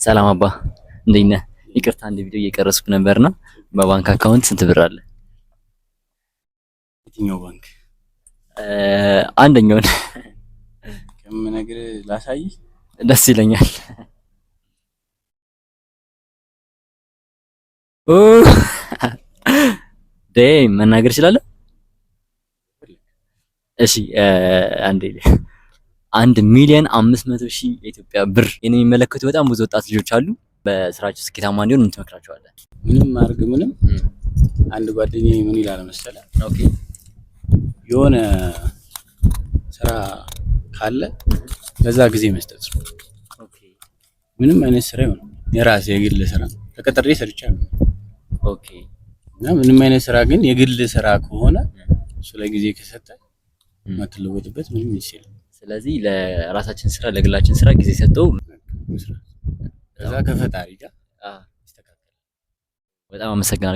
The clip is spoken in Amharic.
ሰላም አባ፣ እንዴት ነህ? ይቅርታ፣ አንድ ቪዲዮ እየቀረጽኩ ነበርና በባንክ account ስንት ብር አለ? የትኛው ባንክ? አንደኛውን። ከምነግርህ ላሳይህ? ደስ ይለኛል። ኦ damn፣ መናገር እችላለሁ? እሺ፣ አንዴ፣ 1,500,000 የኢትዮጵያ ብር። ይህን የሚመለከቱ በጣም ብዙ ወጣት ልጆች አሉ። በስራቸው ስኬታማ እንዲሆን ምን ትመክራቸዋለህ? ምንም አድርግ ምንም፣ አንድ ጓደኛዬ ምን ይላል መሰለህ? የሆነ ስራ ካለ ለዛ ጊዜ መስጠት ነው። ምንም አይነት ስራ ይሁን፣ የራሴ የግል ስራ ተቀጥሬ ሰርቻለሁ። እና ምንም አይነት ስራ ግን የግል ስራ ከሆነ እሱ ላይ ጊዜ ከሰጠ የማትለወጥበት ምንም ይችላል። ስለዚህ ለራሳችን ስራ፣ ለግላችን ስራ ጊዜ ሰጥተው መስራት፣ ከዛ ከፈጣሪ ጋር ይስተካከላል። በጣም አመሰግናለሁ።